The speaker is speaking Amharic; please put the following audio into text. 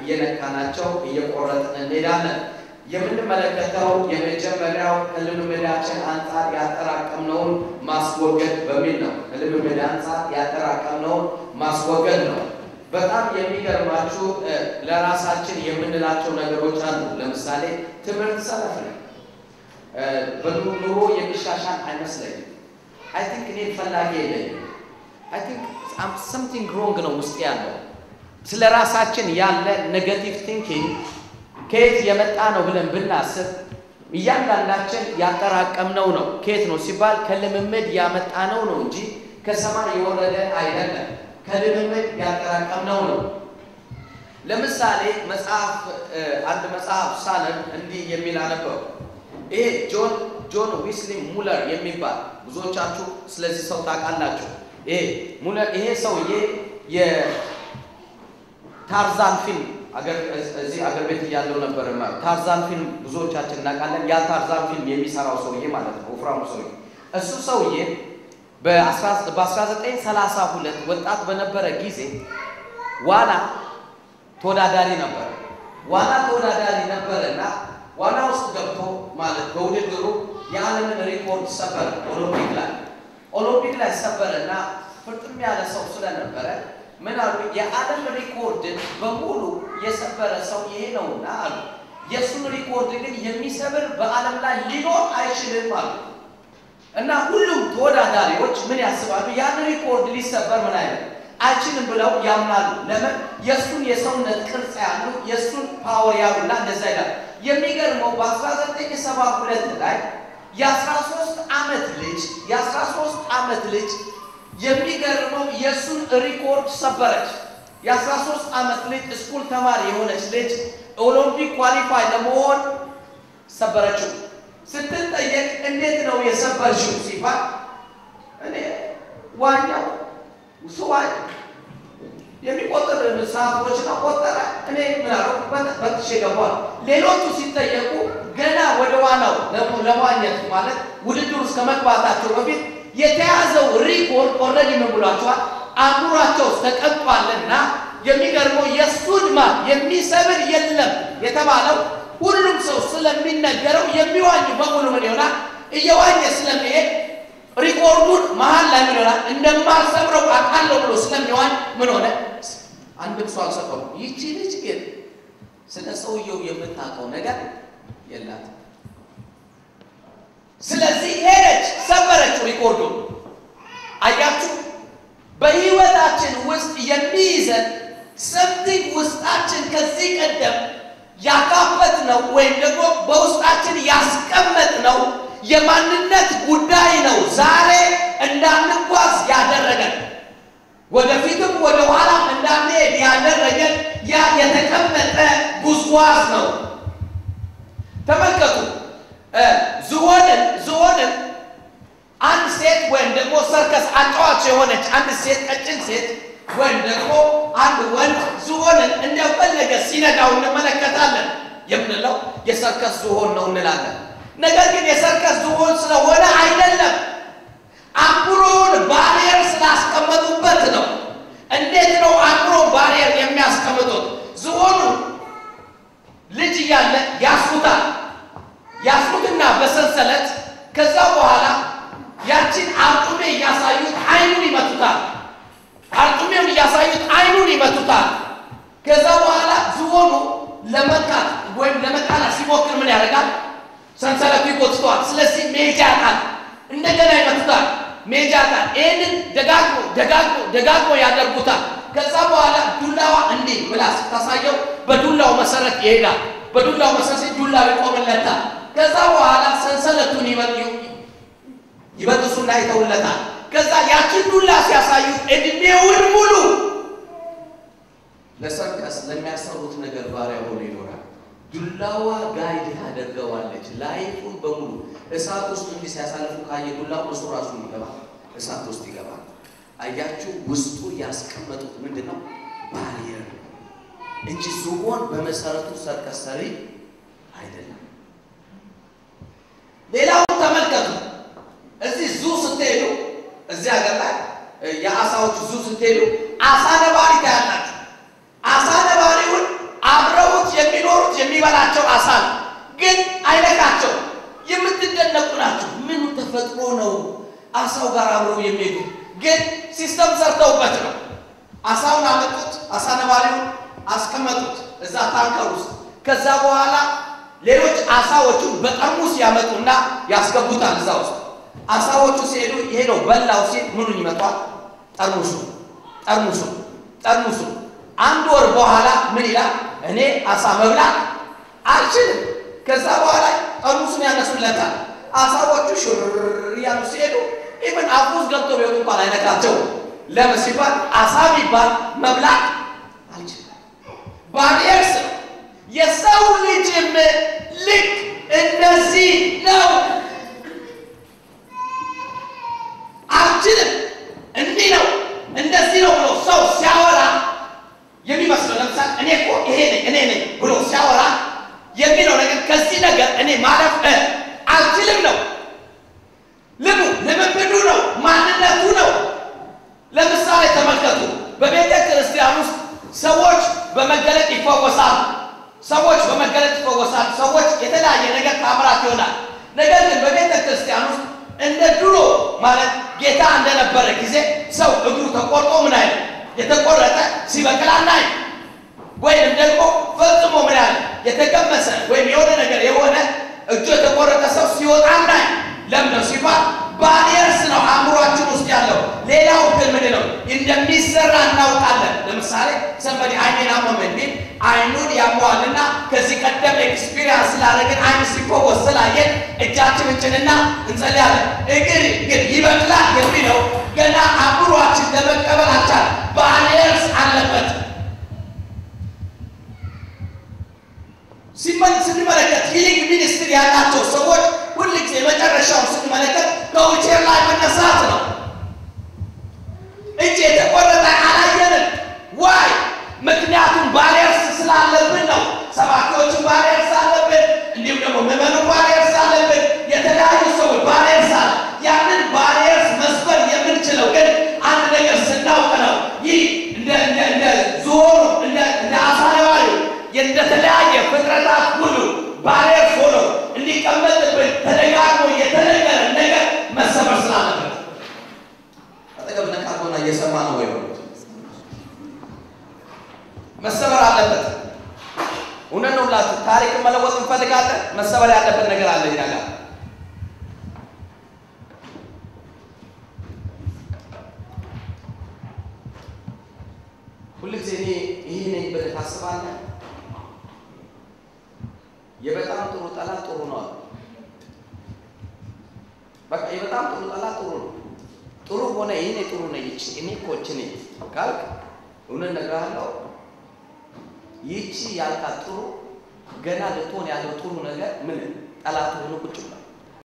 እየነካናቸው እየቆረጥን እንሄዳለን። የምንመለከተው የመጀመሪያው ከልምምዳችን አንጻር ያጠራቀምነውን ማስወገድ በሚል ነው። ከልምምድ አንጻር ያጠራቀምነውን ማስወገድ ነው። በጣም የሚገርማችሁ ለራሳችን የምንላቸው ነገሮች አሉ። ለምሳሌ ትምህርት ሰነፍ ነኝ፣ በኑሮ የሚሻሻል አይመስለኝም። I think እኔ ፈላጊ የለኝም። I think something wrong ነው ውስጥ ያለው። ስለ ራሳችን ያለ negative thinking ከየት የመጣ ነው ብለን ብናስብ እያንዳንዳችን ያጠራቀምነው ነው። ከየት ነው ሲባል ከልምምድ ያመጣነው ነው እንጂ ከሰማይ የወረደ አይደለም። ከልምምድ ያጠራቀምነው ነው። ለምሳሌ መጽሐፍ አንድ መጽሐፍ ሳነብ እንዲህ የሚል አነበብኩ። ይሄ ጆን ዊስሊ ሙለር የሚባል ብዙዎቻችሁ ስለዚህ ሰው ታውቃላችሁ። ይሄ ሙለር ይሄ ሰውዬ የታርዛን ፊልም እዚህ አገር ቤት እያለው ነበር። ታርዛን ፊልም ብዙዎቻችን እናውቃለን። ያ ታርዛን ፊልም የሚሰራው ሰውዬ ማለት ነው፣ ወፍራሙ ሰውዬ። እሱ ሰውዬ በ1932 ወጣት በነበረ ጊዜ ዋና ተወዳዳሪ ነበር። ዋና ተወዳዳሪ ነበረና ዋና ውስጥ ገብቶ ማለት በውድድሩ የዓለምን ሪኮርድ ሰበረ። ኦሎምፒክ ላይ ሰበረና ፍርጥም ያለ ሰው ስለነበረ ምን አሉ? የዓለም ሪኮርድን በሙሉ የሰበረ ሰው ይሄ ነውና አሉ። የእሱን ሪኮርድ ግን የሚሰብር በዓለም ላይ ሊኖር አይችልም አሉ። እና ሁሉም ተወዳዳሪዎች ምን ያስባሉ? ያን ሪኮርድ ሊሰበር ምን አይነት አይችልም ብለው ያምናሉ። ለምን? የእሱን የሰውነት ቅርጽ ያሉ የእሱን power ያሉና እንደዛ ይላል። የሚገርመው በ1972 ላይ የ13 ዓመት ልጅ የ13 ዓመት ልጅ የሚገርመው የእሱን ሪኮርድ ሰበረች። የ13 ዓመት ልጅ school ተማሪ የሆነች ልጅ ኦሎምፒክ qualify ለመሆን ሰበረችው። ስትጠየቅ እንዴት ነው የሰበርሽው ሲባል እኔ ዋኛው ስዋኝ የሚቆጥር ሰዓቶች ነው ቆጠረ። እኔ ምን አደረኩ በጥሼ ገባሁ። ሌሎቹ ሲጠየቁ ገና ወደ ዋናው ለመዋኘት ማለት ውድድር ውስጥ ከመግባታቸው በፊት የተያዘው ሪኮርድ already ምን ብሏቸዋል? አእምሯቸው ውስጥ ተቀምጧልና የሚገርመው የእሱን የሚሰብር የለም የተባለው ሁሉም ሰው ስለሚነገረው የሚዋኝ በሙሉ ምን ይሆናል? እየዋኘ ስለሚሄድ ሪኮርዱን መሀል ላይ ምን ይሆናል? እንደማልሰብረው አውቃለሁ ብሎ ስለሚዋኝ ምን ሆነ? አንድም ሰው አልሰበረም። ይቺ ልጅ ግን ስለ ሰውየው የምታውቀው ነገር የላትም። ስለዚህ ሄደች፣ ሰበረችው ሪኮርዱን። አያችሁ፣ በህይወታችን ውስጥ የሚይዘን something ውስጣችን ከዚህ ቀደም ያካበትነው ወይም ደግሞ በውስጣችን ያስቀመጥነው የማንነት ጉዳይ ነው ዛሬ እንዳንጓዝ ያደረገን፣ ወደፊትም ወደ ኋላም እንዳንሄድ ያደረገን ያ የተቀመጠ ጉዝጓዝ ነው። ተመልከቱ፣ ዝሆንን አንድ ሴት ወይም ደግሞ ሰርከስ አጫዋች የሆነች አንድ ሴት፣ ቀጭን ሴት ወይም ደግሞ አንድ ወንድ ዝሆንን እንደፈለገ ሲነዳው እንመለከታለን። የምንለው የሰርከስ ዝሆን ነው እንላለን። ነገር ግን የሰርከስ ዝሆን ስለሆነ አይደለም፣ አእምሮውን barrier ስላስቀመጡበት ነው። እንዴት ነው አእምሮ barrier የሚያስቀምጡት? ዝሆኑ ልጅ እያለ ያስሩታል። ያስሩትና በሰንሰለት ከዛ በኋላ ያችን አርጡሜ እያሳዩት አይኑን ይመቱታል። አርጡሜውን እያሳዩት አይኑን ይመቱታል። ከዛ በኋላ ዝሆኑ ለመካት ወይም ለመጣላት ሲሞክር ምን ያደርጋል? ሰንሰለቱ ይጎትተዋል። ስለዚህ መሄጃ ያጣል። እንደገና ይመቱታል። መሄጃ ያጣል። ይህንን ደጋግሞ ደጋግሞ ደጋግሞ ያደርጉታል። ከዛ በኋላ ዱላዋ እንዲህ ብላ ስታሳየው በዱላው መሰረት ይሄዳል። በዱላው መሰረት ዱላው ይቆምለታል። ከዛ በኋላ ሰንሰለቱን ይበጥሱና ይተውለታል። ከዛ ያችን ዱላ ሲያሳዩት እድሜውን ሙሉ ለሰርከስ ለሚያሰሩት ነገር ባሪያ ሆኖ ይኖራል። ዱላዋ guide ታደርገዋለች life ኡን በሙሉ። እሳት ውስጥ እንዲህ ሲያሳልፉ ካየ ዱላው እሱ ራሱ ይገባል፣ እሳት ውስጥ ይገባል። አያችሁ፣ ውስጡ ያስቀመጡት ምንድን ነው? Barrier እንጂ ዝሆን በመሰረቱ ሰርከስ ሰሪ አይደለም። ሌላውን ተመልከቱ። እዚህ zoo ስትሄዱ፣ እዚህ ሀገር ላይ የአሳዎች zoo ስትሄዱ አሳ ነባሪ ታያላችሁ። አሳ ነባሪውን አሳው ጋር አብረው የሚሄዱት። ግን system ሰርተውበት ነው። አሳውን አመጡት፣ አሳ ነባሪውን አስቀመጡት እዛ tanker ውስጥ። ከዛ በኋላ ሌሎች አሳዎቹን በጠርሙስ ያመጡና ያስገቡታል እዛ ውስጥ። አሳዎቹ ሲሄዱ ይሄ ነው በላው ሲል ምኑን ይመቷል? ጠርሙሱ ጠርሙሱ ጠርሙሱ። አንድ ወር በኋላ ምን ይላል? እኔ አሳ መብላት አልችልም። ከዛ በኋላ ጠርሙሱን ያነሱለታል። አሳዎቹ ሽር እያሉ ሲሄዱ even አፉ ውስጥ ገብቶ ቢሆን እንኳን አይነካቸው። ለምን ሲባል አሳ ቢባል መብላት አልችልም። Barriers ነው። የሰው ልጅም ልክ እንደዚህ ነው። አልችልም፣ እንዲህ ነው፣ እንደዚህ ነው ብሎ ሰው ሲያወራ የሚመስለው፣ ለምሳሌ እኔ እኮ ይሄ ነኝ፣ እኔ ነኝ ብሎ ሲያወራ የሚለው ነገር ከዚህ ነገር እኔ ማለፍ አልችልም ነው። ልቡ ልምምዱ ነው፣ ማንነቱ ነው። ለምሳሌ ተመልከቱ፣ በቤተ ክርስቲያን ውስጥ ሰዎች በመገለጥ ይፈወሳሉ። ሰዎች በመገለጥ ይፈወሳሉ። ሰዎች የተለያየ ነገር ታምራት ይሆናል። ነገር ግን በቤተ ክርስቲያን ውስጥ እንደ ድሮ፣ ማለት ጌታ እንደነበረ ጊዜ፣ ሰው እግሩ ተቆርጦ ምን አይል፣ የተቆረጠ ሲበቅል አናይ። ወይንም ደግሞ ፈጽሞ ምን ያለ የተገመሰ ወይም የሆነ ነገር የሆነ እጁ የተቆረጠ ሰው ሲወጣ አናይ። ለምን ነው ሲባል barriers ነው አእምሯችን ውስጥ ያለው። ሌላው ግን ምንድን ነው እንደሚሰራ እናውቃለን። ለምሳሌ somebody አይኔን አመመኝ ቢል አይኑን ያመዋልና ከዚህ ቀደም experience ስላደረግን፣ አይን ሲፈወስ ስላየን እጃችን እንጭንና እንጸልያለን። እግር ግን ይበቅላል የሚለው ገና አእምሯችን ለመቀበል አልቻለም። Barriers አለበት። ስንመለከት healing ministry ያላቸው ሰዎች ሁል ጊዜ መጨረሻውን ስንመለከት ከዊልቼር ላይ መነሳት ነው። እጅ የተቆረጠ አላየንም። Why? ምክንያቱም barriers ስላለብን ነው። ሰባኪዎችን barriers አለብን፣ እንዲሁም ደግሞ ምዕመኑ barriers አለብን። የተለያዩ ሰዎች barriers አለ። ያንን barriers መስበር የምንችለው ግን አንድ ነገር ስናውቅ ነው። ይህ እንደ ዝሆኑ፣ እንደ አሳ ነባሪው፣ እንደተለያየ ፍጥረታት ሁሉ barriers ሆኖ እንዲቀመጥብን ተደጋግሞ የተነገረ ነገር መሰበር ስላለበት። አጠገብ ነቃቶና እየሰማ ነው ወይ? መሰበር አለበት። እውነት ነው ብላችሁ ታሪክን መለወጥ እንፈልጋለን። መሰበር ያለበት ነገር አለ እኛ ጋር። ሁልጊዜ እኔ ይሄ ነኝ ብለህ ታስባለህ። የበጣም ጥሩ ጠላት ጥሩ ነው አሉ። በቃ የበጣም ጥሩ ጠላት ጥሩ ነው። ጥሩ ሆነ ይሄኔ ጥሩ ነኝ፣ ይቺ እኔ እኮ እቺ ነኝ ካልክ እውነት እነግርሃለሁ፣ ይቺ ያልካት ጥሩ ገና ልትሆን ያለው ጥሩ ነገር ምን ጠላት ሆኖ ቁጭ ብሏል።